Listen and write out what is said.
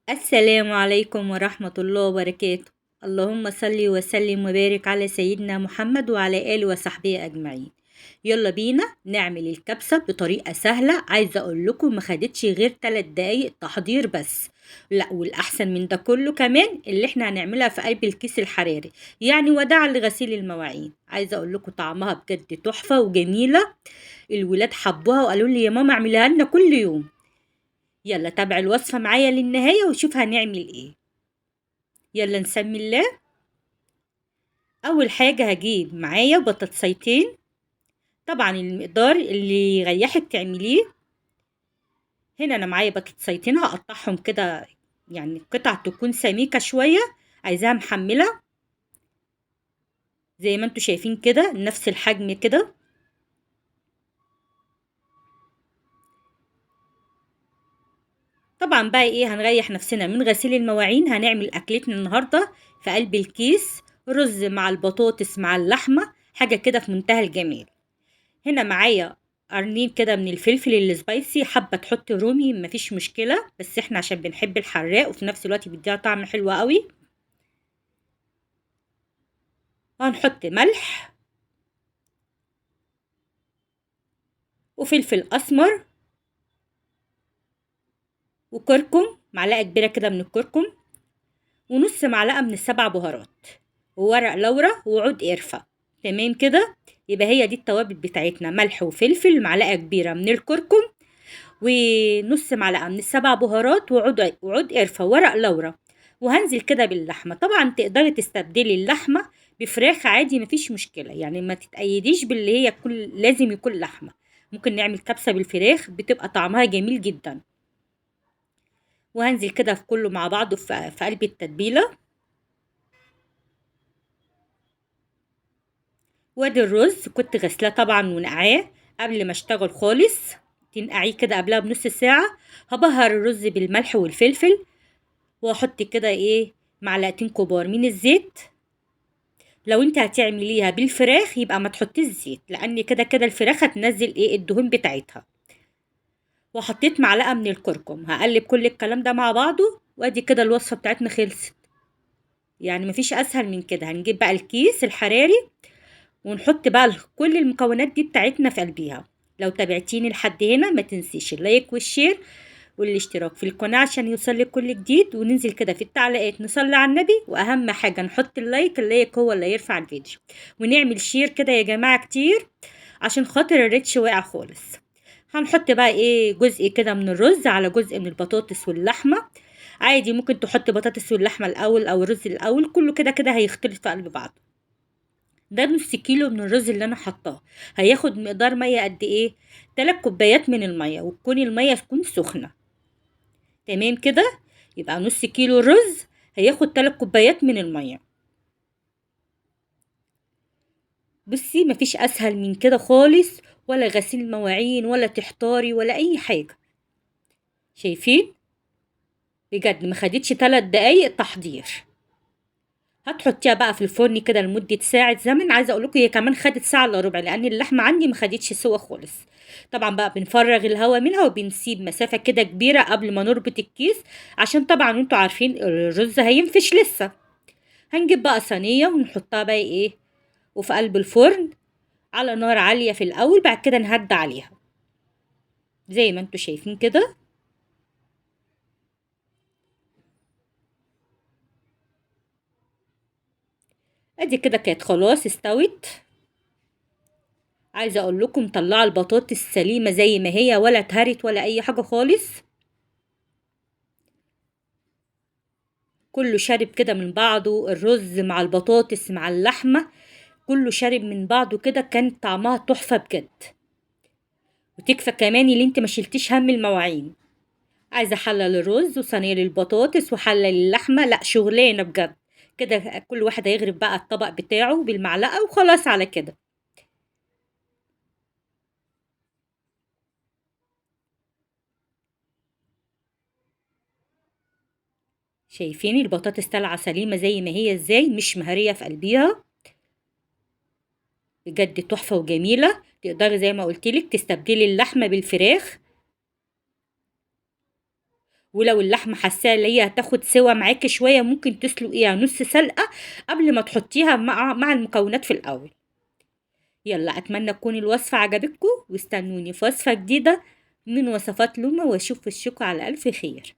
السلام عليكم ورحمة الله وبركاته. اللهم صل وسلم وبارك على سيدنا محمد وعلى آله وصحبه أجمعين. يلا بينا نعمل الكبسة بطريقة سهلة. عايزة أقول لكم ما خدتش غير 3 دقايق تحضير بس، لا والأحسن من ده كله كمان اللي احنا هنعملها في قلب الكيس الحراري، يعني وداعا لغسيل المواعين. عايزة أقول لكم طعمها بجد تحفة وجميلة، الولاد حبوها وقالوا لي يا ماما اعمليها لنا كل يوم. يلا تابع الوصفة معايا للنهاية وشوف هنعمل ايه. يلا نسمي الله. أول حاجة هجيب معايا بطاطسيتين، طبعا المقدار اللي يريحك تعمليه. هنا أنا معايا بطاطسيتين هقطعهم كده، يعني قطع تكون سميكة شوية، عايزاها محملة زي ما انتوا شايفين كده، نفس الحجم كده. طبعا بقى ايه، هنريح نفسنا من غسيل المواعين. هنعمل اكلتنا النهارده في قلب الكيس، رز مع البطاطس مع اللحمة، حاجة كده في منتهى الجمال. هنا معايا قرنين كده من الفلفل السبايسي، حابة تحط رومي مفيش مشكلة، بس احنا عشان بنحب الحراق وفي نفس الوقت بيديها طعم حلو قوي. هنحط ملح وفلفل اسمر وكركم، معلقه كبيرة كده من الكركم، ونص معلقه من السبع بهارات، وورق لورا وعود قرفه. تمام كده، يبقى هي دي التوابل بتاعتنا، ملح وفلفل، معلقه كبيرة من الكركم، ونص معلقه من السبع بهارات، وعود قرفه وورق لورا. وهنزل كده باللحمه. طبعا تقدري تستبدلي اللحمة بفراخ عادي مفيش مشكلة، يعني ما تتقيديش باللي هي كل لازم يكون لحمه، ممكن نعمل كبسة بالفراخ بتبقى طعمها جميل جدا. وهنزل كده في كله مع بعضه في قلب التتبيله. وادي الرز كنت غسلاه طبعا ونقعاه قبل ما اشتغل خالص، تنقعيه كده قبلها بنص ساعة. هبهر الرز بالملح والفلفل، واحط كده ايه معلقتين كبار من الزيت. لو انت هتعمليها بالفراخ يبقى ما تحطيش زيت، لان كده كده الفراخ هتنزل ايه الدهون بتاعتها. وحطيت معلقه من الكركم. هقلب كل الكلام ده مع بعضه، وادي كده الوصفة بتاعتنا خلصت، يعني مفيش اسهل من كده. هنجيب بقى الكيس الحراري ونحط بقى كل المكونات دي بتاعتنا في قلبيها. لو تابعتيني لحد هنا ما تنسيش ال like وال share والاشتراك في القناة عشان يوصلك كل جديد. وننزل كده في التعليقات نصلي على النبي، واهم حاجة نحط ال like، ال like هو اللي يرفع الفيديو، ونعمل share كده يا جماعة كتير عشان خاطر ال reach واقع خالص. هنحط بقى ايه جزء كده من الرز على جزء من البطاطس واللحمة. عادي ممكن تحط بطاطس واللحمة الاول او الرز الاول، كله كده كده هيختلط في قلب بعضه. ده نص كيلو من الرز اللي انا حطاه، هياخد مقدار مية قد ايه؟ 3 كوبايات من المية، وتكون المية تكون سخنة. تمام كده، يبقى نص كيلو الرز هياخد 3 كوبايات من المية. بصي مفيش اسهل من كده خالص، ولا غسيل مواعين ولا تحتاري ولا اي حاجة. شايفين بجد ما خدتش 3 دقايق تحضير. هتحطيها بقى في الفرن كده لمدة ساعة زمن. عايزة اقول لكم هي كمان خدت ساعة الا ربع، لان اللحمة عندي ما خدتش سوا خالص. طبعا بقى بنفرغ الهواء منها وبنسيب مسافة كده كبيرة قبل ما نربط الكيس، عشان طبعا انتوا عارفين الرز هينفش لسه. هنجيب بقى صينية ونحطها بقى ايه وفي قلب الفرن على نار عالية في الاول، بعد كده نهدي عليها زي ما انتوا شايفين كده. ادي كده كانت خلاص استوت. عايزه اقول لكم طلعوا البطاطس سليمة زي ما هي، ولا اتهرت ولا اي حاجة خالص، كله شارب كده من بعضه، الرز مع البطاطس مع اللحمة كله شارب من بعضه كده، كان طعمها تحفة بجد. وتكفى كمان اللي انت ما شلتيش هم المواعين. عايزه حله للرز وصينيه للبطاطس وحله للحمه، لا شغلانة بجد كده. كل واحد هيغرف بقى الطبق بتاعه بالمعلقه وخلاص على كده. شايفين البطاطس طالعه سليمة زي ما هي ازاي، مش مهريه في قلبيها، بجد تحفة وجميلة. تقدري زي ما قلتلك تستبدلي اللحمة بالفراخ. ولو اللحمة حاساها اللي هي هتاخد سوا معاكي شوية ممكن تسلقيها نص سلقه قبل ما تحطيها مع المكونات في الاول. يلا اتمنى تكون الوصفة عجبتكم، واستنوني في وصفه جديدة من وصفات لومه، واشوف وشكم على الف خير.